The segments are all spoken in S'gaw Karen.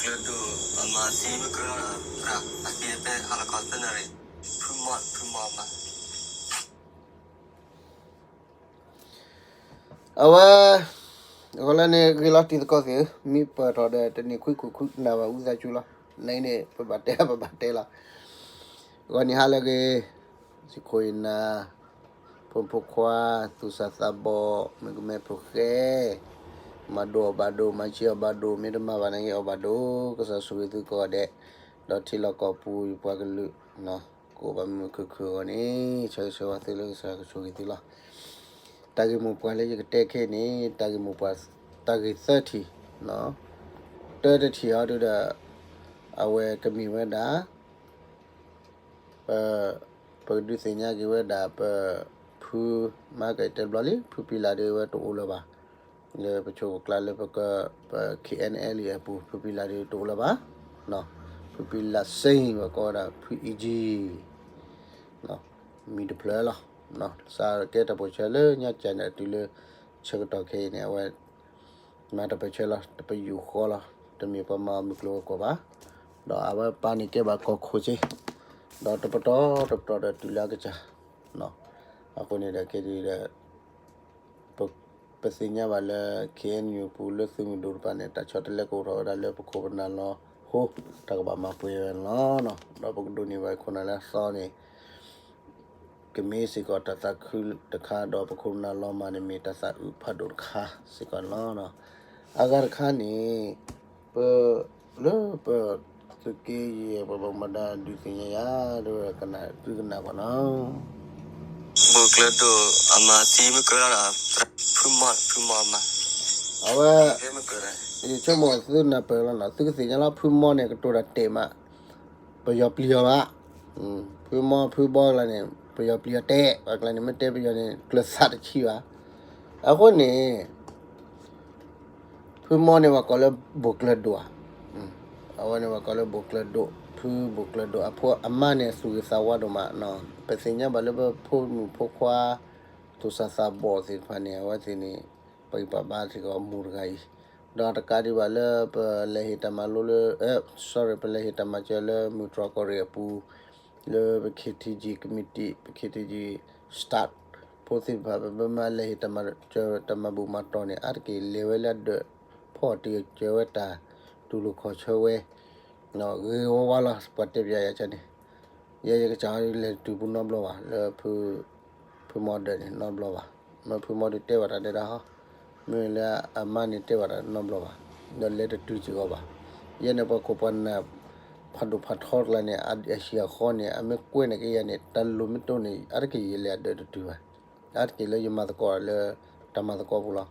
ဒိၣ်အမၤသံမကၢၢ်လီၤ, အသံတဲဟါလီၤခီသၢနၣ်ရံၣ်, ဖုမီၢ် ဖုမီၢ်မၤ အဝဲ, အဃိလၢန့ၣ်ဂ့ၤလီၤတံၤသကိးသ့ၣ်ဧၢ, မ့ၢ်ပၢၢ်ထီၣ်ဒီးတနံၤခွံခိၣ်ခွံနၢ်ဘၣ်အူသးစူၤလီၤ, န့ၣ်န့ၣ် ပဘၣ်တဲ ပဘၣ်တဲလီၤ. ဂီၤနံၤဟါလၢအဂ့ၤ, စံးခိၣ်အံၤနၤ, ဖိမုၣ်ဖိခွါ, သူၣ်စၢ်သးဘီၣ်, မုၣ်ကမဲဖိဃဲ, မၤဒိၣ်အီၣ်ဘၣ်ဒိၣ်, မၤဆံးအီၣ်ဘၣ်ဒိၣ်, မ့ၢ်တမၤဘၣ်န့ၣ်ဂ့ၤအီၣ်ဘၣ်ဒိၣ်, ကစၢ်ဆိၣ်ဂ့ၤသုကိးဂၤဒဲး, ဒီးထံလီၢ်ကီၢ်ပူၤယပှၤကလုာ် ကိးဘၣ်မုာ်မုာ်ခုၣ်ခုၣ်အဂီၢ်န့ၣ် ဆၢဂ့ၤဆၢဝါသုလၢကစၢ်ကဆိၣ်ဂ့ၤသုလီၤ. တၢ်ဂ့ၢ်မိၢ်ပှၢ်လၢယကတဲခဲအံၤန့ၣ် တၢ်ဂ့ၢ်မိၢ်ပှၢ်, တၢ်ဂ့ၢ်သၢထံၣ်, တၢတထံၣ်အံၤဒုဒီး အဝဲကမ့ၢ်ဝဲဒၣ် ပ, ပကဒုးသ့ၣ်ညါက့ၤဝဲဒၣ်ပ, ဖု, မၤကတဲဘျီလံ ဖုပံလးဒုဝဲတအိၣ်လၢၤဘၣ်, လၢပဆိးပကျါလၢပက, ပ K N L A အပူၤ ဖုပံလးဒုတအိၣ်လၢၤဘၣ်, ဖုပံလးစ့ၣ် ပကိးဝဲဒၣ်ဖုအံၤကံ မံၤတဖျၢၣ်လီၤ. စးကဲတၢ်ပၢၢ်ဆၢလၢညါကၠးန့ၣ် တုၤလၢ ဆၢကတီၢ်ခဲအံၤန့ၣ် အဝဲ မၤတၢ်ပၢၢ်ဆၢလီၤ, တပယူာ်ဃီလီၤ, တမ့ၢ်ပှၤမၤအီၤမုၢ်ကျိၤဝဲၤကွာ်ဘၣ်, ဒီးအဝဲပၢ်န့ၣ်ကဲဘၣ်ကီၢ်ခိၣ်စ့ၢ်, ဒီးတပတီၢ်တပတီၢ်ဒီးတုၤလၢအကစၢ်, အဃိန့ၣ်ဒီးခဲအံၤဒီး ပ, ပသ့ၣ်ညါဘၣ်လၢ K N U ပူၤလၢသုးမုၢ်ဒိၣ်တဖၣ်န့ၣ် တၢ်ဆီတလဲကအိၣ်ထီၣ်ဝဲဒၣ်လၢပခိၣ်ပနၢ်လီၤဟိ တၢ်ကဘၣ်မၤပှဲၤဝဲန့ၣ်လီၤ. ဒီးပကဒိးန့ၢ်ဘၣ်ခိၣ်နၢ်လၢအသီန့ၣ် ကမ့ၢ်စ့ၢ်ကီးတၢ်သးခုတခါ ဒီးပခိၣ်ပနၢ်လီၤမၢ်န့ၣ် မ့ၢ်တၢ်သးအုးဖးဒိၣ်တခါစ့ၢ်ကီးန့ၣ်လီၤ. အဂၤတခါန့ၣ် ပ, လၢပ, သုးက့ယဲၢ် ပဘၣ်မူဘၣ်ဒါဒုးသ့ၣ်ညါယၤ ဒီးကနၣ်သုကနၣ်ကွၢ်နီၤ ဘိၣ်ကျၢၤဒိၣ်အမၤသံမ့ၢ်ကၢလီၤဒီး ဖုမီၢ် ဖုမီၢ်မၤ, အဝဲ, ယဆိကမိၣ်သုနၢ်ပၢၢ်လီၤနီၤ, သုကသ့ၣ်ညါလီၤ ဖုမီၢ်န့ၣ် ကတိၤတၢ်တဲာ်မး, ပယီၤပျံၤအီၤဘၣ်, ဖုမီၢ်ဖုဘီကျါန့ၣ် ပယီၤပျံၤအီၤတဲာ်, ပှၤကျါန့ၣ် မ့ၢ်တဲပယီၤန့ၣ် ကျၢၤသးတဆံဘၣ်. အဃိန့ၣ် ဖုမီၢ်န့ၣ် ပှၤကိးလၢဘိၣ်ကျၢၤဒိၣ်ဧါ, အဝဲန့ၣ်ပှၤကိးလၢဘိၣ်ကျၢၤဒိၣ်, ဖုဘိၣ်ကျၢၤဒိၣ် အဖိအမါန့ၣ် သူၣ်ဂ့ၤသးဝါဒိၣ်မးနီၤ, ပသ့ၣ်ညါဘၣ်လၢပဖိမုၣ်ဖိခွါ သူၣ်စၢ်သးဘီၣ်သ့ၣ်တဖၣ်န့ၣ် အဝဲသ့ၣ်န့ၣ် ပဂံၢ်ပဘါစ့ၢ်ကီးအမူတဂၤအံၤ, ဒီးတကးဒံးဘၣ်လၢပလဲၤဟ့ၣ်တၢ်မၤလိလၢ, sorry ပလဲၤဟ့ၣ်တၢ်မၤစၢၤလၢမုၢ်တြီၢ်ကီၢ်ရ့ၣ်အပူၤ, လၢပ K T G committee, ပ K T G staff ဖိသ့ၣ်တဖၣ် ပမ့ၢ်လဲၤဟ့ၣ်တၢ်မၤစၢၤတၢ်မၤဘူၣ်မၤတီၢ်န့ၣ် အါတက့ၢ်လဲၤဝဲလၢအဒၢးဖီၣ်တံၢ်စၢၤဝဲတၢ်တူၢ်လိာ်ခီၣ်ဆၢဝဲ, ဂ့ၤဝါဝါလီၤ ပှၤတဲပၠးယၤန့ၣ်, ယဲယကစၢ်လဲၤတတုၤပူၤနီတဘျီဘၣ် လၢ ဖုမီၢ်ဒၢးန့ၣ် နီတဘျီဘၣ်, မ့ၢ်ဖုမီၢ်ဒၢးတဲဘၣ်တၢ်ဒဲးဒၣ်ဟီ, မ့ၢ်လၢအမါန့ၣ်တဲဘၣ်တၢ်နီတဘျီဘၣ်, ဒီးလဲၤတတုၤစ့ၢ်ကီးဘၣ်. ယဲန့ၣ်ပှၤခိၣ်ပှၤနၢ် ဖးဒိၣ်ဖးထီတကျါန့ၣ် အဟံၣ်အဃီန့ၣ် အမ့ၢ်ကွဲန့ၢ်က့ၤယၤန့ၣ် တၢ်လိၣ်မ့ၢ်တအိၣ်န့ၣ် အါတက့ၢ်ယလဲၤအဒၢးတတုၤဘၣ်, အါတက့ၢ်လၢယမၤသကိးလၢ တၢ်မၤသကိးပူၤလီၤ.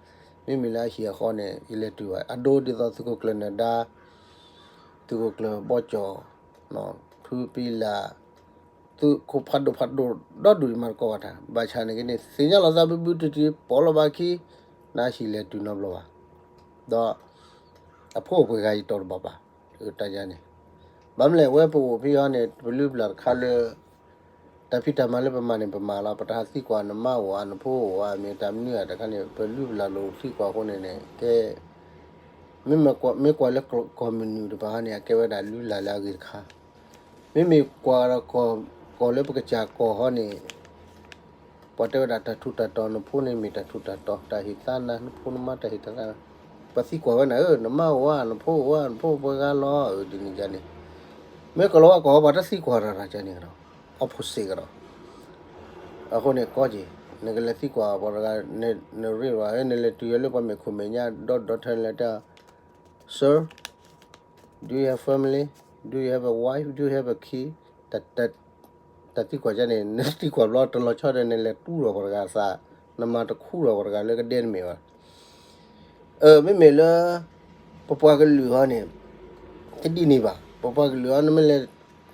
မ့မ့ၢ်လၢအဟံၣ်အဃီန့ၣ် ယလဲၤတုၤဘၣ်, အဒိဒ်သိးသုးခိၣ်ကျၢၢ်နၢၤဒါ သုးခိၣ်ကျၢၢ်ဘီကၠီၣ်, ဖုပံလး, သုးခိၣ်ဖးဒိၣ်ဖးဒိၣ်ဒီဒူၣ်ယမၤသကိးဘၣ်တၢ်, ဘၣ်ဆၣ်န့ၣ်က့န့ၣ် သ့ၣ်ညါလီၤသးဘုဘုတံၢ်တံၢ် ပိာ်လီၤဘၣ်ခံ, နဟံၣ်လဲၤတုၤနီတဘျီဘၣ်, ဒီး အဖိအပှဲၤဂၤယတီၤတဘၣ်ဘၣ်, တၢ်ယၤန့ၣ်, ဘၣ်မနုၤလဲၣ် ဝဲပအိၣ်ဖဲအံၤန့ၣ် ပလုၢ်ပလၢ်တခါလၢ တၢ်ဖံးတၢ်မၤလၢပမၤန့ၣ် ပမၤလီၤ, ပတဟးသံကွၢ်နမါအိၣ်ဧါ နဖိအိၣ်ဧါ မ့ၢ်တၢ်မနုၤဧါတခါန့ၣ် ပလုၢ်ပလၢ်လိာ်သံကွၢ်အဃိန့ၣ်န့ၣ် ကဲ မ့မ့ၢ်ကွၢ်လၢကီၢ်မနုၤတဖၣ်န့ၣ် အကဲဝဲဒၣ်လုၢ်လၢ်လၢအဂ့ၤတခါ, မ့မ့ၢ်ကွၢ်ဒီး ကီၢ်လၢပကစၢ်ကီၢ်ဟီန့ၣ် ပှၤတဲဝဲဒၣ်တၢ်ထူးတၢ်တီၤ နဖိန့ၣ်မ့ၢ်တၢ်ထူးတၢ်တီၤ တၢ်ဟ့ၣ်သါနၤ နဖိနမါတၢ်ဟ့ၣ်သါနၤ, ပှၤသံကွၢ်ဝဲနၤဧၢ နမါအိၣ်ဧါ နဖိအိၣ်ဧါ နဖိပှဲၤဂၤလီၤ ဒ်န့ၣ်ယၤန့ၣ်, မ့ၢ်ကီၢ်လီၤဝဲကီၢ်ပှၤတသံကွၢ်တၢ်တၢ်ယၤန့ၣ်ကဒီး, အဖိစ့ၢ်ကဒီး, အဃိန့ၣ်ကီက့ၤ နကလဲၤသံကွၢ်ပှၤတဂၤ နရ့ၣ်ဘၣ် နလဲၤတုၤယၤလၢပှၤမဲာ်ခိၣ်မဲာ်ညါ ဒီဒီထၢလဲၤတၢ် Sir, do you have family? Do you have a wife? Do you have a kid? တၢ်သံကွၢ်ယၤန့ၣ် နသံကွၢ်ဘျီတလီၤဆီဒီး နလဲၤတူၢ်ဒီးပှၤတဂၤအသး, နမၤတခူဒီးပှၤတဂၤလၢကဒဲနမဲာ်ဘၣ်. မ့မ့ၢ်လၢ ပပှၤကလုာ်ဟီန့ၣ် တဒ်န့ၣ်ဘၣ်. ပပှၤကလုာ်ဟီ နမ့ၢ်လဲၤ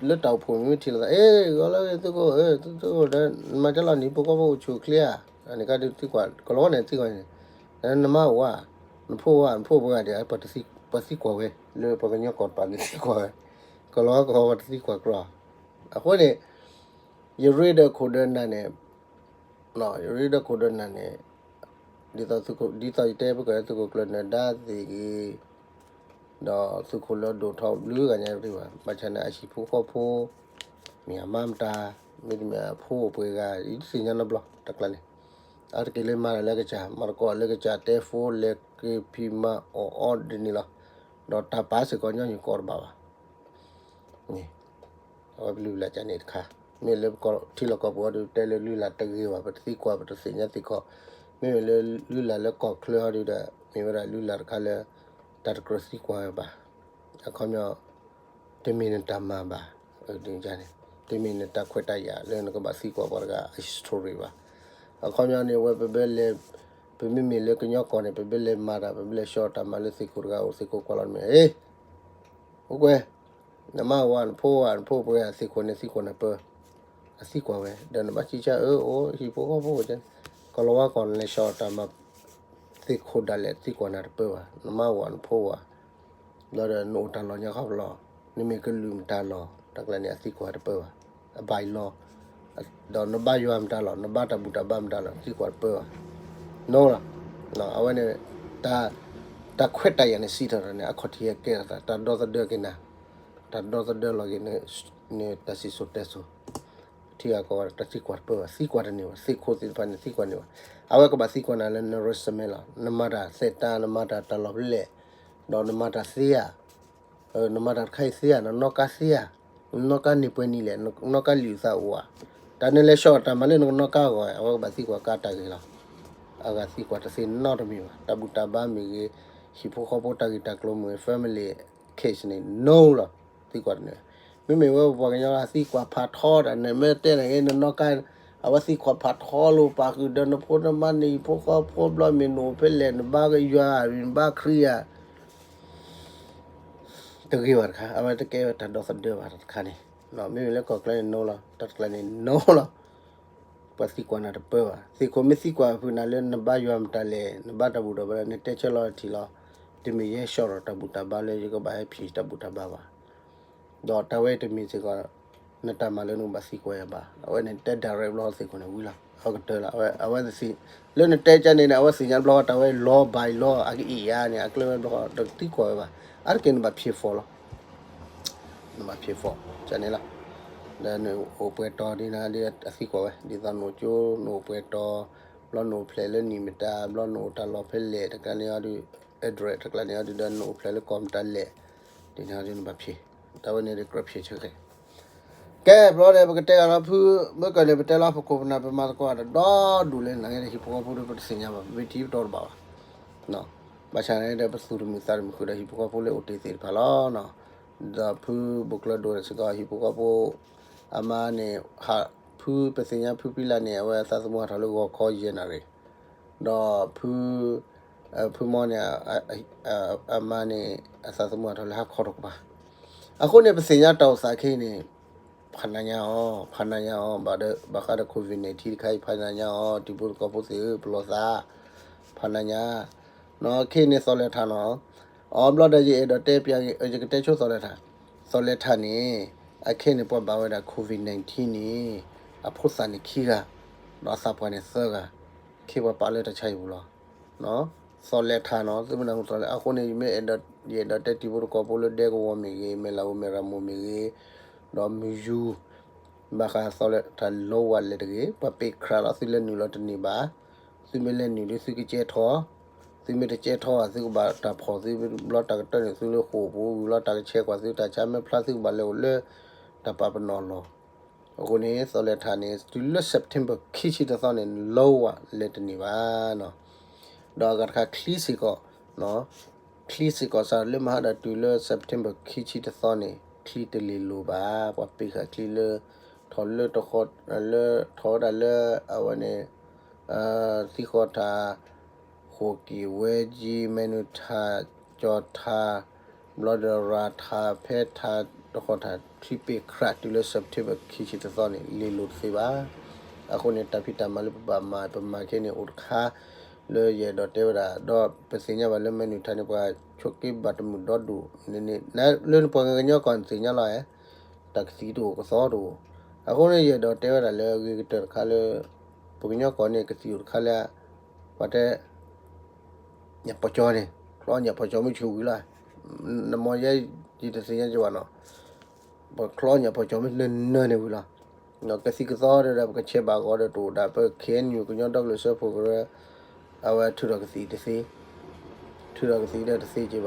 လၢတၢ်အိၣ်ဖှိၣ် မ့ၢ်ထံၣ်လိာ်သး အဲ ဂီၤလၢသုးခိၣ် သုးခိၣ်ဒီး နမၤတၢ်လီၤနံၤ ဖိကီၢ်ဖိအိၣ်ဆူၣ်အိၣ်ချ့ဧါ. အန့ၣ်ကဒီးသံကွၢ် ကီၢ်လီၤဝဲန့ၣ်သံကွၢ်န့ၣ် နမါအိၣ်ဧါ, နဖိအိၣ်ဧါ, နဖိပှဲၤဂၤဒီး ပှၤသံကွၢ်ဝဲ လၢပှၤကညီကီၢ်တပၤန့ၣ်သံကွၢ်ဝဲ, ကီၢ်လီၤဝဲကီၢ်ပှၤတသံကွၢ်ကြီ. အဃိန့ၣ် ယရ့ဒီးခိၣ်ဒီးနၢ်န့ၣ် ယရ့ဒီးခိၣ်ဒီးနၢ်န့ၣ် ဒ်သိးသုးခိၣ် ဒ်သိးယတဲပကၢၢ်သုးခိၣ်ကျၢၢ်နၢၤဒါသ့ၣ်ဂ့ၤ, ဒီးသုးခိၣ်လၢဒိၣ်ထီၣ်ဘျုးဂၤညါတဂ့ၤဘၣ်, ဘၣ်ဆၣ်န့ၣ် အဟံၣ်ဖိဃီဖိ မ့ၢ်အမါမတၤ, မ့တမ့ၢ်အဖိအိၣ်ပှဲၤဂၤ ယတသ့ၣ်ညါနီတဘျီ တၢ်ကျါန့ၣ်, အါတက့ၢ်လၢမၤတၢ်လၢကစၢ် မၤသကိးလၢကစၢ် တဲဖိလဲၤက့ၤဖံးမၤအီၣ်အီဒ်န့ၣ်လီၤ. ဒီးတၢ်ပာ်စ့ၢ်ကီးညီနုၢ်ကီးတဘၣ်ဘၣ်. န့ၣ် အဝဲပလုၢ်လၢ်ကန့ၣ်တခါ, မ့ၢ်လၢပကီၢ်ထံလီၢ်ကီၢ်ပူၤအီၤဒုး တဲလၢလုၢ်လၢ်တဂ့ၤဘၣ်, ပတသံကွၢ် ပတသ့ၣ်ညါသ့ၣ်ခီ, မ့မ့ၢ်လၢလုၢ်လၢ်လၢကီၢ်ချၢအီၤဒုးဒီး မ့ၢ်ဝဲဒၣ်လုၢ်လၢ်တခါလၢ တၢ်တကြၢးသံကွၢ်ဝဲဘၣ်. အခီပညီ တမ့ၢ်နတၢ်မၤဘၣ်, န့ၣ် တမ့ၢ်နတၢ်ခွဲးတၢ်ယာ်လၢနကဘၣ်သံကွၢ်ပှၤတဂၤအ history ဘၣ်. အခီပညီန့ၣ် ဝဲပဘၢလဲၤ, ပမ့မ့ၢ်လၢကညီကီၢ်န့ၣ် ပဘၢလဲၤမၤတၢ် ပဘၢလဲၤဆှီတၢ်မၤလၢသ့ၣ်ခိၣ်တဂၤအိၣ် သ့ၣ်ခိၣ်ကွၢ်လီၤမ့ၢ် ဟ့ၣ် အိၣ်ကွဲ, နမါဝၤနဖိဝၤနဖိပှဲၤ အသ့ၣ်ခိၣ်န့ၣ်သံကွၢ်နၤပၢ, အသံကွၢ်ဝဲ ဒီးနဘၣ်စံးဆၢအၢ အိၣ်ဟံၣ်ဖိဃီဖိကန့ၣ်, ကီၢ်လီၤဝါကီၢ်န့ၣ်လဲၤဆှီတၢ်မၤ သ့ၣ်ခိၣ်ဒၣ်လဲာ်သံကွၢ်နၤတပၢဘၣ်, နမါဝၤနဖိဝၤ ဘျီဒီးနအိၣ်တၢ်လီၢ်ညါခီဖျိ, နမ့ၢ်ကလုာ်မတၤလီၤ တၢ်ကျါန့ၣ် အသံကွၢ်တပၢဘၣ်, အဘၣ်အံၤလီၤ, ဒီးနဘါယွၤမတၤလီၤ နဘါတၢ်ဘူၣ်တၢ်ဘါမတၤလီၤ သံကွၢ်တပၢဘၣ်, နီလီၤ, အဝဲန့ၣ် တၢ်ခွဲးတၢ်ယာ်န့ၣ် စံးထီၣ်တၢ်န့ၣ် အခီၣ်ထံးဟဲကဲထီၣ်သး တၢ်ဒီသဒၢက့ၤနၤ, တၢ်ဒီသဒၢလီၤက့ၤ နတၢ်စံၣ်စိၤတဲစိၤ, ထံဂၤကီၢ်ဂၤတၢ်သံကွၢ်တပၢဘၣ်, သံကွၢ်တန့ၢ်ဘၣ်, သ့ၣ်ခိၣ်သ့ၣ်တဖၣ်န့ၣ် သံကွၢ်န့ၢ်ဘၣ်, အဝဲကဘၣ်သံကွၢ်နၤလၢန resume လီၤ, နမၤတၢ်သဲးတၢ် နမၤတၢ်တၢ်လီၢ်ဖဲလဲၣ်, ဒီးနမၤတၢ်သ့ဧါ နမၤတၢ်တခါအံၤသ့ဧါ, နနီၣ်ကါသ့ဧါ, နနီၣ်ကါန့ၢ်ပှဲၤနံၣ်လဲၣ်, နနီၣ်ကါလံာ်သးအိၣ်ဧါ, တၢ်နလဲၤဆှီတၢ်မၤလၢနကနီၣ်ကါအဂီၢ် အဝဲကဘၣ်သံကွၢ်ကါတၢ်ဂ့ၤလီၤ, အဂၤသံကွၢ်တသ့နီတမံၤဘၣ်, တၢ်ဘူၣ်တၢ်ဘါမ့ၢ်ဂ့ၤ, ဟံၣ်ဖိဃီဖိတၢ်ဂ့ၢ်တၢ်ကျိၤမ့ၢ်ဂ့ၤ family case န့ၣ် နီလီၤ, သံကွၢ်တန့ၢ်, မ့မ့ၢ်ဝဲပပှၤကညီအသံကွၢ်ဖးထီတၢ်န့ၣ် မ့ၢ်တဲန့ၣ်ဂ့ၤ နနီၣ်ကါ, အဝဲသံကွၢ်ဖးထီလိာ် ပာ်ဃုာ်ဒီးနဖိနမါန့ၣ် ဟံၣ်ဖိဃီဖိဘျီမ့ၢ်နအိၣ်ဖဲလဲၣ် နဘါကယွၤဧါ နဘါခရံာ်ဧါ တဂ့ၤဘၣ်တခါ, အဝဲတကဲဝဲတၢ်ဒီသဒၢဘၣ်တခါန့ၣ်, မ့မ့ၢ်လၢကီၢ်ကျါန့ၣ်နီလီၤ, တၢ်တကျါန့ၣ်နီလီၤ, ပှၤသံကွၢ်နၤတပၢဘၣ်, သ့ၣ်ခိၣ်မ့ၢ်သံကွၢ်ဖုးနၤလၢနဘါယွၤမတၤလဲၣ် နဘါတၢ်ဘူၣ်တၢ်ဘါလဲၣ် နတဲဆၢလီၤထံၣ်လီၤ, တမ့ၢ်ယဟဲဆှီထီၣ်တၢ်ဘူၣ်တၢ်ဘါလၢယကဘၣ်ဟဲဖံးတၢ်ဘူၣ်တၢ်ဘါဘၣ်, ဒီးတၢ်ဝဲတမ့ၢ်စ့ၢ်ကီး နတၢ်မၤလၢနကဘၣ်သံကွၢ်ယၤဘၣ်, အဝဲန့ၣ်တဲ direct ဘျီသ့ၣ်ခိၣ်န့ၣ်ဝံၤလီၤ, အဝဲကတၢၢ်လီၤ, အဝဲသ့ၣ်, လၢနတဲကန့ၣ်န့ၣ် အဝဲသ့ၣ်ညါဘျီတၢ်ဝဲလီၤဘၣ်လီၤ အကအံၣ်ယါန့ၣ် အကျဲဝဲဘျီတသံကွၢ်ဝဲဘၣ်, အါတက့ၢ်နဘၣ်ဖံးဖီလီၤ နဘၣ်ဖံးဖီ, န့ၣ်လီၤ, ဒီးနအိၣ်ပှဲၤတီၤဒ်နၤဒ်အသံကွၢ်ဝဲ ဒ်သိးနအိၣ်ကၠိ နအိၣ်ပှဲၤတီၤ, ဘျီနအိၣ်ဖျဲၣ်လၢနံၣ်မတၤ ဘျီနအိၣ်တၢ်လီၢ်ဖဲလဲၣ် တကျါန့ၣ်အီၤဒုး, address တကျါန့ၣ်အီၤဒုး ဒီးနအိၣ်ဖျဲၣ်လၢကီၢ်မတၤလဲၣ်, ဒ်န့ၣ်အီၤဒုးနဘၣ်ဖံး, တၢ်ဝဲန့ၣ်ဒီးကြၢးဖံးဆၢဃဲၤ ကဲ ဘျီဒီး ပကတဲဂၤလီၤဖု, မ့ၢ်ကန့ၣ် ပတဲလီၤပခိၣ်ပနၢ် ပမၤသကိးတၢ်ဒီဒူၣ်လၢနဂ့ၤဒီး ဟံၣ်ဖိဃီဖိဒီး ပတသ့ၣ်ညါဘၣ် ပမ့ၢ်ထံပတီတဘၣ်ဘၣ်, ဘၣ်ဆၣ်န့ၣ်ဒီး ပသူၣ်တမုာ်သးတမုာ်ဃုာ်ဒီး ဟံၣ်ဖိဃီဖိလၢအိၣ်တ့ၢ်သ့ၣ်တဖၣ်လီၤ. ဒီးဖုဘိၣ်ကျၢၢ်ဒိၣ်စ့ၢ်ကီး ဟံၣ်ဖိဃီဖိ အမါန့ၣ် ဖုပသ့ၣ်ညါဖုပံလၢ်န့ၣ် အဝဲအသးသမူဟးထီၣ်လၢဂီၤခီယဲၢ်နၣ်ရံၣ်, ဒီးဖု ဖုမီန့ၣ် အမါန့ၣ် အသးသမူဟးထီၣ်လၢဟါခီတကပၤ, အဃိန့ၣ် ပသ့ၣ်ညါတၢ်အိၣ်သးခဲအံၤန့ၣ် ဖးနးညါအီၤ, ဖးနးညါအီၤ, ဘၣ်ဃးဒီး COVID nineteen တခါအံၤ ဖးနးညါအီၤ, တံၤဖိသကိးဖိသ့ၣ်ဧၢ ပလီၢ်သး, ဖးနးညါ, ခဲအံၤန့ၣ်သီလဲၤထးနီၤ, အီၤဘျီဒီး ယအဲၣ်ဒိးတဲပျးက့ၤ ယကတဲဆိသီလဲၤထး, သီလဲၤထးန့ၣ် အခဲအံၤန့ၣ် ပှၤဘၣ်ဝဲဒၣ် COVID nineteen န့ၣ် အဖိသၣ်န့ၣ်ခံဂၤ, ဒီးအသးပှၢ်န့ၣ်သၢဂၤ, ခဲပှၤပာ်လၢတၢ်ဆါဟံၣ်ပူၤလီၤ. သီလဲၤထးနီၤ, သုမ့ၢ်နၢ်ဟူသီလဲၤ, အဃိန့ၣ် ယမ့ၢ်အဲၣ်ဒိး ယအဲၣ်ဒိးတဲတံၤဖိသကိးဖိလၢဒဲကဝီၤမ့ၢ်ဂ့ၤ, မဲၢ်လးဧိၤမဲၢ်ရမိၢ်မ့ၢ်ဂ့ၤ, ဒီးမုၢ်ယူၤ, ဘၣ်ဃးသီလဲၤထးလီဝဲလဲၣ်တဂ့ၤ, ပှၤပ့ၢ်ခရးလီၤ, သုလဲၤနုာ်လီၤတန့ၢ်ဘၣ်, သုမ့ၢ်လဲၤနုာ်ဒီးသုကကဲထီၣ်, သုမ့ၢ်တကဲထီၣ်ဘၣ် သုကဘၣ်တၢ်ဖီၣ်သုဘျီတၢ်ကတၢၢ်န့ၣ် သုလၢဃိာ်ပူၤဝံၤလီၤ တၢ်ကဆဲးကွၢ်သု တၢ်ဆါမ့ၢ်ဖျါသုကဘၣ်လဲၤအိၣ်လၢ တၢ်ပာ်ပနီၣ်လီၤ. အဃိန့ၣ် သီလဲၤထးန့ၣ် တုၤလၢ September ခံဆံတသီန့ၣ် လီဝဲလဲၤတန့ၢ်ဘၣ်နီၤ. ဒီးအဂၤတခါချံစ့ၢ်ကီး, ချံစ့ၢ်ကီးစးလၢမဟါဒီးတုၤလၢ September ခံဆံတသီန့ၣ် ချံတလ့ၢ်လိၤဘၣ်, ပှၤပ့ၢ်ဃာ်ချံလၢ ထီၣ်လၢတဃီ, လၢထီၣ်ဝဲဒၣ်လၢအဝဲန့ၣ် သံဃီထး ဃိာ်က့ၤဝဲက့ၤ မဲနုၤထး ကၠီၤထး ဘျီဒီးရၤထး ဖဲထး တဃီထး ချံပ့ၢ်ခရးတုၤလၢ September ခံဆံတသီန့ၣ် လ့ၢ်လိၤတသ့ဘၣ်. အဃိန့ၣ် တၢ်ဖံးတၢ်မၤလၢပဘၣ်မၤ ပမၤခဲန့ၣ်အိၣ်တခါ လၢယအဲၣ်ဒိးတဲဝဲဒၣ် ဒီးပသ့ၣ်ညါဘၣ်လၢမဲနုၤထးန့ၣ် ပှၤဆိးက့ဘၣ်တမုာ်ဒီဒူၣ်န့ၣ်န့ၣ် လၢပှၤကညီကီၢ်န့ၣ်သ့ၣ်ညါလီၤဧါ တၢ်ကသံတအိၣ်ကသီတအိၣ်. အဃိန့ၣ် ယအဲၣ်ဒိးတဲဝဲဒၣ်လၢအဂ့ၤကတၢၢ်တခါလၢ ပကညီကီၢ်န့ၣ် ကသံအိၣ်တခါလၢ ပှၤတဲ ညၣ်ပီကၠီန့ၣ် ချီညၣ်ပီကၠီမုၢ်ဆူၣ်ဝံၤလီၤ. နမ့ၢ်ယဲယတသ့ၣ်ညါကဘၣ်နီၤ, ပချီညၣ်ပကၠီမ့ၢ်နၢၤနၢၤန့ၣ်ဝံၤလီၤ. ကသံၣ်ကသီဒီး ပကဆဲးဘၣ်ဂီၤဒီးတအိၣ်ဒၣ် ပ ခ့ၣ်အဲၣ်ယူၣ် ကညီဒီကလုာ်စၢဖှိၣ်ကရၢ အဝဲထုးထီၣ်ကသံၣ်တသ့, ထုးထီၣ်ကသံၣ်ဒီးတသ့က့ၤဘၣ်ဒီး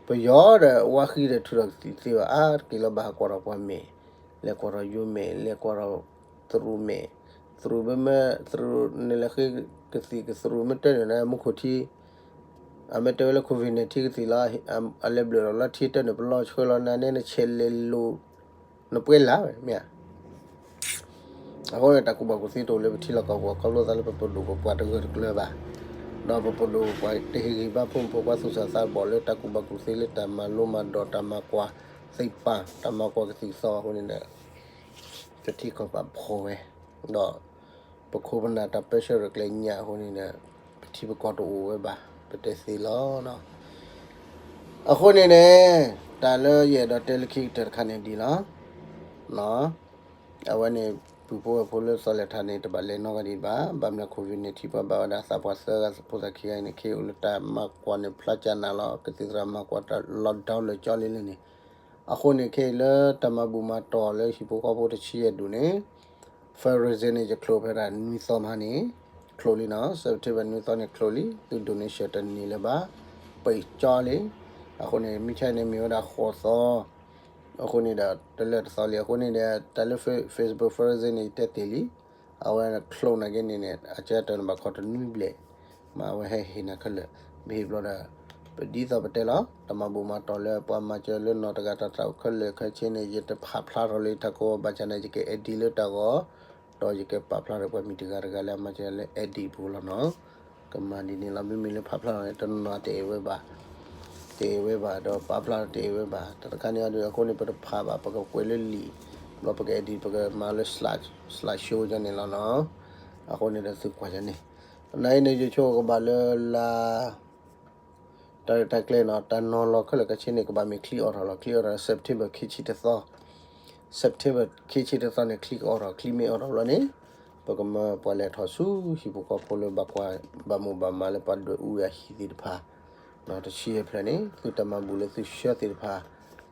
ပယီၤဒီးဝါဃံဒီးထုးထီၣ်ကသံၣ်တသ့ဘၣ် အါတက့ၢ်လီၤဘၣ်ဟးကွၢ်ထီၣ်ပှၤမဲာ်, လဲၤကွၢ်ထီၣ်ယိၤမဲာ် လဲၤကွၢ်ထီၣ်သရူးမဲာ်, သရူးမ့ၢ်မ့ၢ်သရူးန့ၣ်လဲၤဃ့ကသံၣ်ကသရူးမ့ၢ်တဲန့ၣ် မူခိၣ်ထံ အမ့ၢ်တဲဝဲလၢ COVID nineteen ကသံၣ်လီၤ, အလဲၤဘျၢၣ်လီၤလၢထံတၢ်န့ၣ် ပလီၤဆှၢလီၤနၤန့ၣ် နဆဲးလဲၤလိာ် နပှဲၤလၢ်ဝဲမ့ၢ်ဧါ. အဃိန့ၣ် တၢ်ကူၣ်ဘၣ်ကူၣ်သ့တအိၣ်လၢပထံလီၢ်ကီၢ်ပူၤ ခီဖျိသးလၢပပဒိၣ်ပပှၢ်တဂၢၢ်တကျၢၤဘၣ်, ဒီးပပဒိၣ်ပပှၢ်တဟ့ၣ်ဂံၢ်ဘါဖိမုၣ်ဖိခွါသူၣ်စၢ်သးဘီၣ်လၢတၢ်ကူၣ်ဘၣ်ကူၣ်သ့လၢတၢ်မၤလိမၤဒိး တၢ်မၤကွၢ်သ့ၣ်ပၢ် တၢ်မၤကွၢ်ကသံၣ်ကသီအဃိန့ၣ်ဒီး ပထံကီၢ်ပာ်ဖှိၣ်ဝဲ, ဒီးပခိၣ်ပနၢ်တၢ်ပၢဆှၢရဲၣ်ကျဲၤညၣ်အဃိန့ၣ်ဒီး ပထံပကီၢ်တအိၣ်ဝဲဘၣ် ပတဲသ့လီၤ. အဃိန့ၣ်န့ၣ် တၢ်လၢယအဲၣ်ဒိးတဲလၢခံကတၢၢ်တခါန့ၣ်ဒ်လီၤ. အဝဲန့ၣ် ပုၢ်ဖိဝဲၢ်ဖိလၢသီလဲၤထးန့ၣ် တဘၣ်လဲၤနီတဂၤဒံးဘၣ်, ဘၣ်မနုၤ COVID nineteen ပှၤဘၣ်ဝဲဒၣ်သးပှၢ်သၢဂၤဖိသၣ်ခံဂၤအံၤန့ၣ် ခဲအံၤအိၣ်လၢတၢ်မၤကွၢ်န့ၣ် ဖျါကၢ်နးလီၤ, ကသံၣ်သရၣ်မၤကွၢ်တၢ် lockdown လၢာ်ကၠီလံလၢန့ၣ်, အဃိန့ၣ် ခဲအံၤလၢတၢ်မၤဘူၣ်မၤတီၢ်လၢဟံၣ်ဖိဃီဖိတဆံယဲၢ်ဒူၣ်န့ၣ် fundraising န့ၣ် ယချိးဖဲဒၣ်နွံသီမဟါန့ၣ် ချိးလံနီၤ, September နွံသီန့ၣ်ချိးလံ, သု donation တန့ၢ်လၢၤဘၣ်, ပံာ်ကၠီလံ. အဃိန့ၣ် မုၢ်ဆါန့ၣ်မ့ၢ်ဝဲဒၣ်ဃိးသီ, အဃိန့ၣ်ဒီး တလၢာ်တသီလံ, အဃိန့ၣ်ဒီး တၢ်လၢ Facebook fundraising န့ၣ် ယတဲတ့ၢ်လံ, အဝဲချိးနာ်က့န့ၣ်န့ၣ် အကဲတၢ်နဘၣ်ခီတနွံဘျဲၣ်, မ့ၢ်အဝဲဟဲဟ့ၣ်နၤခဲလၢာ်, မ့ၢ်ဟ့ၣ်ဘျီဒီး ပဒ်သိးပတဲလီၤ, တၢ်မၤဘူၣ်မၤတီၢ်လၢပှၤမၤစၢၤလၢနီၢ်တဂၤတၢ်သးအိၣ်ခဲလၢာ်ခဲဆ့န့ၣ် ယတဖးဖျါထီၣ်လၢယထးခိၣ်ဘၣ်ဆၣ်န့ၣ် ယက edit လၢတၢ်ဂီၤ, ဒီးယကပာ်ဖျါထီၣ်ပှၤမံၤတဂၤတဂၤလၢအမၤစၢၤလၢ edit ပူၤလီၤနီၤ. ကမၤဒ်န့ၣ်လီၤ, မ့မ့ၢ်လၢဖးဖျါထီၣ်န့ၣ် တနီၤတအဲၣ်ဝဲဘၣ်, တအဲၣ်ဝဲဘၣ်, ဒီးပာ်ဖျါထီၣ်တအဲၣ်ဝဲဘၣ်, တၢ်တခါန့ၣ်အဒုး အဃိန့ၣ် ပတဖးဘၣ်, ပကကွဲးလၢလံာ်, ဘျီပက edit ပကမၤလၢ slide, slide show ယန့ၣ်လီၤနီၤ. အဃိန့ၣ်ဒီးသုကွၢ်ယန့ၣ်, နအံၤန့ၣ် ယဆိကမိၣ်ကဘၣ်လၢလါ တၢ်ရဲၣ်တၢ်ကျဲၤနီၤ, တၢ်နီၤလီၤခဲလၢာ်ခဲဆ့န့ၣ် ကဘၣ်မ့ၢ်ချံအိးထီၣ်လီၤ, ချံအိးထီၣ် September ခံဆံတသီ, September ခံဆံတသီန့ၣ် ချံကအိးထီၣ်, ချံမ့ၢ်အိးထီၣ်ဘျီန့ၣ် ပကမၢပှၤလဲၤထီၣ်ဆူဟံၣ်ဖိဃီဖိလၢဘၣ်ကွၢ်ဘၣ်မိၣ်ဘၣ်မးလၢပှၤဒွဲၣ်အူအဟံၣ်သ့ၣ်တဖၣ်, တဆံယဲၢ်ဖျၢၣ်န့ၣ် သုတၢ်မၤဘူၣ်လၢသုဆှၢသ့ၣ်တဖၣ်,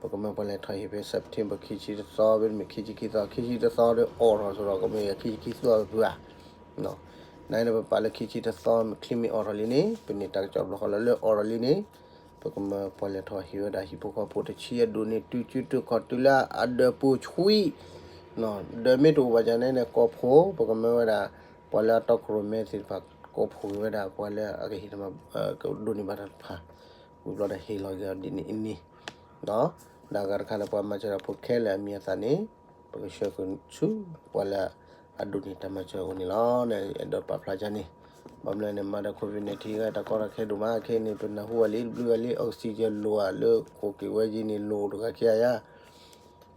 ပကမၢပှၤလဲၤထီၣ်ဟံၣ်ဖဲ September ခံဆံတသီ, မ့တမ့ၢ်ခံဆံခံသီ, ခံဆံတသီဒီးအိးထီၣ်ဆိဒီး ကမ့ၢ်ခံဆံခံသီဖုဧါ နအံၤန့ၣ် ပပာ်လၢခံဆံတသီ ချံမ့ၢ်အိးထီၣ်လံန့ၣ် ပန့ၢ်တၢ်ကစီၣ်ဘျီဃီလီၤ, လၢအိးထီၣ်လံန့ၣ် ပကမၢပှၤလဲၤထီၣ်ဟံၣ်ဝဲဒၣ်ဟံၣ်ဖိဃီဖိတဆံယဲၢ်ဒူၣ်န့ၣ် တုၤစုတုၤခီၣ်တုၤလၢအဒၢးပူၤ ဆွံ, ဒၢးမ့ၢ်တအိၣ်ဘၣ်ဆၣ်န့ၣ်န့ၣ် ကိးဖှိၣ်, ပကမၢဝဲဒၣ် ပှၤလၢအတီခိၣ်ရိၣ်မဲသ့ၣ်တဖၣ် ကိးဖှိၣ်က့ၤဝဲဒၣ် ပှၤလၢအကဟ့ၣ် ကဒိးန့ၢ်ဘၣ်တၢ်တဖၣ်, ဝံၤဘျီဒီးဟ့ၣ်လီၤက့ၤအီၤဒ်န့ၣ်အန့ၣ်, ဒီးအဂၤတခါန့ၣ် ပှၤမၤစၢၤတၢ်ဖိခဲလၢာ်အမံၤအသၣ်န့ၣ် ပကဆှၢဃုာ်ဆူ ပှၤလၢအဒိးန့ၢ်တၢ်မၤစၢၤအအိၣ်န့ၣ်လီၤ. အဲၣ်ဒိးပာ်ဖျါကန့ၣ်, ဘၣ်မနုၤလဲၣ်န့ၣ် မၤဒီး COVID nineteen တၢ်ကီတၢ်ခဲဒိၣ်မး, ခဲအံၤန့ၣ် ပနၢ်ဟူဝဲလံ ပဘျုးဝဲလံ oxygen လိာ်ဧါ လၢခိၣ်က့ၤဝဲယံၤန့ၣ် လိၣ်တဂၤခံဂၤယါ,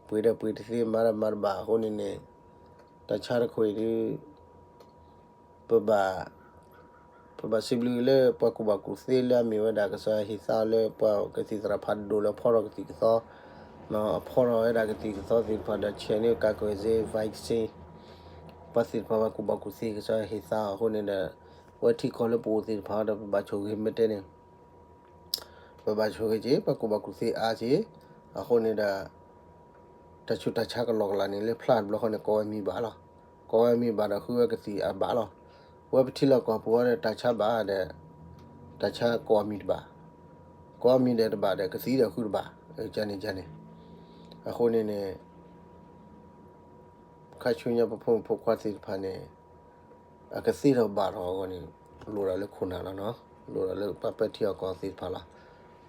ပှ့ၤဒီးပှ့ၤတသ့ မၤဒီးမၤတဘၣ်အဃိန့ၣ်န့ၣ်, တၢ်ဆါတခိၣ်အံၤဒုး ပဘၣ် ပဘၣ်စံးဘျုးလၢပှၤကူၣ်ဘၣ်ကူၣ်သ့လၢအမ့ၢ်ဝဲဒၣ် ကစၢ်ယွၤဟ့ၣ်သါလၢပှၤကသံၣ်သရၣ်ဖးဒိၣ်လၢအဖီထီၣ်ကသံၣ်ကသီ, အဖီထီၣ်ဝဲဒၣ်ကသံၣ်ကသီသ့ၣ်တဖၣ်ဒီး ဆဲးန့ၢ်ကးကွဲၢ်စ့ vaccine, ပှၤသ့ၣ်တဖၣ်ပှၤကူၣ်ဘၣ်ကူၣ်သ့ ကစၢ်ယွၤဟ့ၣ်သါအဃိန့ၣ်ဒီး ဝဲထံကီၢ်လၢပအိၣ်သ့ၣ်တဖၣ်ဒီး ပဘၣ်ဆိၣ်ဂ့ၤမ့ၢ်တဲန့ၣ် ပဘၣ်ဆိၣ်ဂ့ၤက့ၤ ပှၤကူၣ်ဘၣ်ကူၣ်သ့အါက့ၤ, အဃိန့ၣ်ဒီး တၢ်ဆူးတၢ်ဆါကလီကလီန့ၣ် လၢဖျါတဘျီဃီန့ၣ် ကိးဝဲမံၤဘၣ်လီၤ. ကိးဝဲမံၤဘၣ်ဒီး ဃုဝဲကသံၣ်အဘၣ်လီၤ. ဝဲပထံလီၢ်ကီၢ်ပူၤဝဲဒီး တၢ်ဆါဘၣ်ဒီး တၢ်ဆါကိးအမံၤတဘၣ်, ကိးအမံၤဒီးတဘၣ်ဒီး ကသံၣ်ဒီးဃုတဘၣ်, ကန့ၣ်ကန့ၣ်, အဃိန့ၣ်န့ၣ် ခါဆူညါပဖိမုၣ်ဖိခွါသ့ၣ်တဖၣ်န့ၣ် အကသ့ထီၣ်ဘၣ်ထီၣ်အဂီၢ်န့ၣ် လိၣ်ဒၣ်လၢခိၣ်နၢ်လီၤနီၤ, လိၣ်ဒၣ်လၢပှၤပၢထံအီၣ်ကီၢ်သ့ၣ်တဖၣ်လီၤ.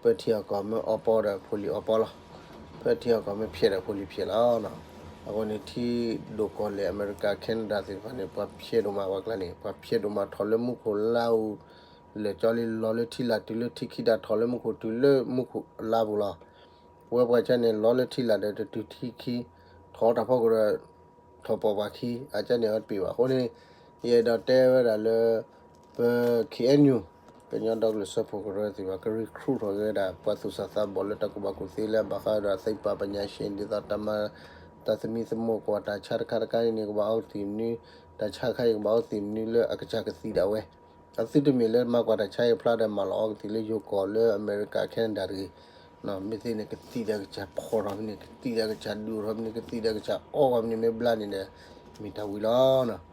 ပၢထံအီၣ်ကီၢ်မ့ၢ်အီပီဒီး ဖိလံၤအီပီလီၤ. ပၢထံအီၣ်ကီၢ်မ့ၢ်ဖျဲးဒီး ဖိလံၤဖျဲးလီၤနီၤ. အဃိန့ၣ် ထံဒိၣ်ကီၢ်လဲၢ် အမဲရကၤ Canada သ့ၣ်တဖၣ်န့ၣ် ပှၤဖျဲးဒိၣ်မးပှၤကျါန့ၣ် ပှၤဖျဲးဒိၣ်မးထီၣ်လၢမူခိၣ်လါအူ လၢာ်ကၠီလံ လီၤလၢထံလာ်တုၤလၢထံခံဒၣ် ထီၣ်လၢမူခိၣ်တုၤလၢမူခိၣ်လါပူၤလီၤ. ပဝဲပှၤကၢ်န့ၣ် လီၤလၢထံလာ်ဒီးတတုၤထံခံ, ထီၣ်တၢ်ဖီခိၣ်ဒီး ထီၣ်ပိာ်ပှၤခံ, အကၢ်န့ၣ်အီတပ့ၢ်ဘၣ်. အဃိန့ၣ် ယအဲၣ်ဒိးတဲဝဲဒၣ်လၢ ပ ခ့ၣ်အဲၣ်ယူၣ် ကညီဒီကလုာ်စၢဖှိၣ်ကရၢသ့ၣ်တဖၣ် က recruit ထီၣ်က့ၤဝဲဒၣ် ပှၤသူၣ်စၢ်သးဘီၣ်လၢတၢ်ကူၣ်ဘၣ်ကူၣ်သ့လၢအဘၣ်ဃးဒီးသ့ၣ်ပာ်ပညးရှ့ ဒ်သိးတၢ်မၤ တၢ်သမံသမိးကွၢ် တၢ်ဆါတခါတခါအံၤန့ၣ် ကဘၣ်အိၣ်သ့ၣ်မနုၤ, တၢ်ဆါတခါအံၤကဘၣ်အိၣ်သ့ၣ်မနုၤလၢအကစၢ်ကသံၣ်ဒၣ်ဝဲ အသုတမ့ၢ်လၢမၤကွၢ်တၢ်ဆါအံၤဖျါဒီး မၤလီၤအီကသံၣ်လၢယိၤကီၢ်လၢအမဲရကၤ Canada တဂ့ၤ, မ့ၢ်သ့န့ၣ် ကသံၣ်ဒီးကစၢ်ဖီၣ်ထီၣ်ဖဲန့ၣ် ကသံၣ်ဒီးကစၢ်ဒုးထီၣ်ဖဲန့ၣ် ကသံၣ်ဒီးကစၢ်အီၣ်ဂီၢ်ဖဲန့ၣ် မ့ၢ်ဘျါန့ၣ်ဒီး မ့ၢ်တၢ်ဝံၤလီၤ.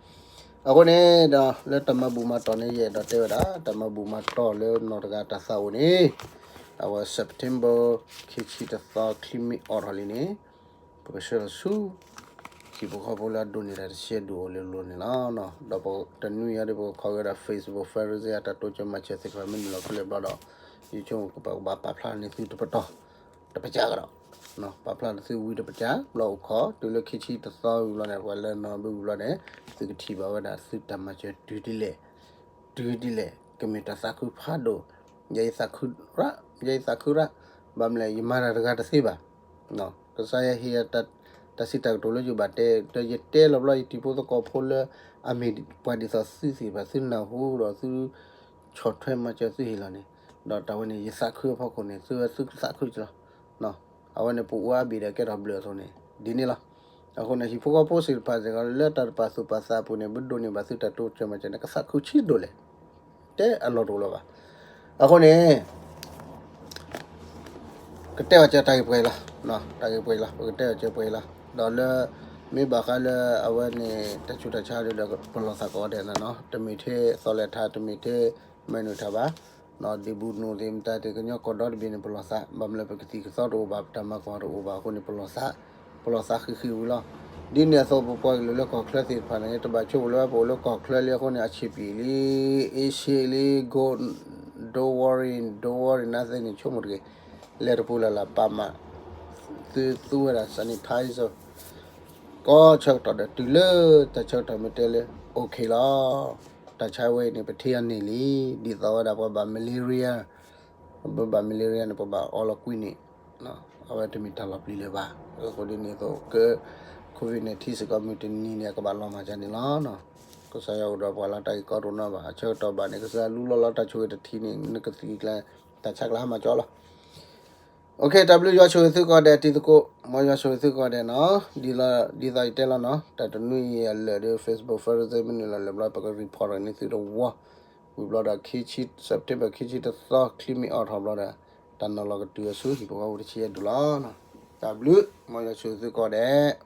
အဃိန့ၣ်ဒီး လၢတၢ်မၤဘူၣ်မၤတီၢ်န့ၣ် ယအဲၣ်ဒိးတဲဝဲဒၣ် တၢ်မၤဘူၣ်မၤတီၢ်လၢနီၢ်တဂၤတၢ်သးအိၣ်န့ၣ် အဝဲ September ခံဆံတသီ ချံမ့ၢ်အိးထီၣ်လံန့ၣ် ပကဆှၢလီၤဆူ ဟံၣ်ဖိဃီဖိလၢအဒိးန့ၢ်တၢ်တဆံအဒူၣ်အိၣ်လၢအလိၤန့ၣ်လီၤ. ဒီးတနွံအံၤဒီး ပကခီဂဲၤဒီး Facebook Friday အတၢ်တိစၢၤမၤစၢၤသ့ၣ်တဖၣ် မ့ၢ်နုာ်လီၤဖဲလဲၣ်ဘျီဒီး ယဆိကမိၣ်ပကဘၣ်ပာ်ဖျါန့ၢ်သုတပတီၢ် တပစၢကဒီး ပာ်ဖျါန့ၢ်သုဝံၤတပစၢ ဘျီအိၣ်ခိး တုၤလၢခံဆံတသီဝံၤဘျီန့ၣ် ပှၤလဲၤနီၤဘုဝံၤဘျီန့ၣ် သုကထံၣ်ဘၣ်ဝဲဒၣ်သုတၢ်မၤစၢၤတုၤဒ်လဲၣ် တုၤဒ်လဲၣ် ကမ့ၢ်တၢ်သးခုဖးဒိၣ်, ယဲယသးခုရၣ်, ယဲယသးခုရၣ်, ဘၣ်မနုၤလဲၣ် ယမၤတၢ်တဂၤတသ့ဘၣ်. ကစၢ်ယွၤဟ့ၣ်ယၤ တၢ်စံးတၢ်ကတိၤလၢယဘၣ်တဲ, ဒီးယတဲလီၤဘျီ ယတံၤဖိသကိးဖိလၢ အမ့ၢ်ပှၤဒ်သိးသုသ့ၣ်တဖၣ် သုနၢ်ဟူဒီးသု ဆီၣ်ထွဲမၤစၢၤသုဟ့ၣ်လီၤန့ၣ်, ဒီးတၢ်ဝဲန့ၣ် ယသးခုအဖီခိၣ်န့ၣ် သုဝဲသုကသးခုကလီၤ. အဝဲန့ၣ် ပအိၣ်အါဘ့ၣ်ဒီးကဲထီၣ်ဘျၢၣ်အသိးန့ၣ် ဒ်န့ၣ်လီၤ. အဃိန့ၣ် ဟံၣ်ဖိဃီဖိသ့ၣ်တဖၣ်စ့ၢ်ကီး လၢတၢ်တပာ်သူၣ်ပာ်သးအပူၤန့ၣ် ပဒိးန့ၢ်ဘၣ်သုတၢ်တိစၢၤမၤစၢၤန့ၣ် ကသးခုဆံးဒိၣ်လဲၣ်, တဲအလီၢ်တအိၣ်လၢၤဘၣ်. အဃိန့ၣ် ကတဲအီၤကၢတၢ်ဂ့ၢ်ပှဲၤလီၤ, တၢ်ဂ့ၢ်ပှဲၤလီၤ, ပကတဲအီၤကၢပှဲၤလီၤ. ဒီးလၢ မ့ၢ်ဘၣ်ဃးလၢအဝဲန့ၣ် တၢ်ဆူးတၢ်ဆါဒီး ပလီၢ်သးကိးဂၤဒဲးန့ၣ်နီၤ, တမ့ၢ်ထဲသီလဲၤထါ တမ့ၢ်ထဲမဲာ်နုာ်ထါဘၣ်, ဒ့ၣ်ဘူးနူၣ်သ့ၣ်မတၤသ့ၣ် ကညီကီၢ်ဒီတဘ့ၣ်န့ၣ် ပလီၢ်သး, ဘၣ်မနုၤလဲၣ် ပကသံၣ်ကသီတအိၣ်ဘၣ်, ပတၢ်မၤကွၢ်တအိၣ်ဘၣ်အဃိန့ၣ် ပလီၢ်သး, ပလီၢ်သးဃံးဃံးဝံၤလီၤ. ဒ်န့ၣ်အသိး ပပှၤကလုာ်လၢကီၢ်ချၢသ့ၣ်တဖၣ်န့ၣ် တဘၣ်ဆိကမိၣ်လၢပအိၣ်လၢကီၢ်ချၢလံအဃိန့ၣ် အဆံးပံးလံ, အ့ရှ့လံ, go, don't worry, don't worry nothing န့ၣ် ဆိကမိၣ်တဂ့ၤ, လဲၤတပူၤလၢ်လၢ်ပာ်မး, သုသူဝဲဒၣ် sanitizer ကိးဆၢကတီၢ်ဒီး တုၤလၢတၢ်ဆၢကတီၢ်မ့ၢ်တဲလၢ okay လီၤ. တၢ်ဆါဝဲအံၤန့ၣ် ပထံၣ်အန့ၢ်လံ, ဒ်သိးဝဲဒၣ်ပှၤဘၣ် malaria, ပဘၣ် malaria န့ၣ် ပဘၣ်အီလီၤကွံန့ၣ်, အဝဲတမ့ၢ်တၢ်လီၤပျံၤလၢၤဘၣ်. အဃိဒ်န့ၣ်အသိး က COVID nineteen စ့ၢ်ကီးမုၢ်တနံၤန့ၣ် အကဘၣ်လီၤမၢ်ဒ်န့ၣ်လီၤ. ကစၢ်ယွၤအိၣ်ဒီးပှၤလၢတၢ်ဂ့ၢ်ကီဒိၣ်နီၢ်ဘၣ်, အဆၢကတီၢ်ဘၣ်န့ၣ် ကစၢ်လူလီၤလီၤတၢ်ဆိၣ်ဂ့ၤတထံၣ်န့ၣ် နကသံၣ်ကျါ တၢ်ဆါကျါဟါမၢ်ကၠီလီၤ. Okay တၢ်ဘျုးယွၤဆိၣ်ဂ့ၤသုကိးဂၤဒဲးတံၤသကိး, မ်ယွၤဆိၣ်ဂ့ၤသုကိးဂၤဒဲးနီၤ, ဒ်သိးယတဲလီၤနီၤ, တၢ်တနွံအံၤအလၢာ်ဒီး Facebook Friday မ့ၢ်နုာ်လီၤလၢာ်ဘျီ ပက report န့ၢ်သုတဝီ, ဝံၤဘျီဒီး ခံဆံ September ခံဆံတသီ ချံမ့ၢ်အိးထီၣ်ဘျီဒီး တၢ်နီၤလီၤကတုၤအဆူဟံၣ်ဖိဃီဖိတဆံယဲၢ်ဒူၣ်လီၤ. တၢ်ဘျုး မ်ယွၤဆိၣ်ဂ့ၤသုကိးဂၤဒဲး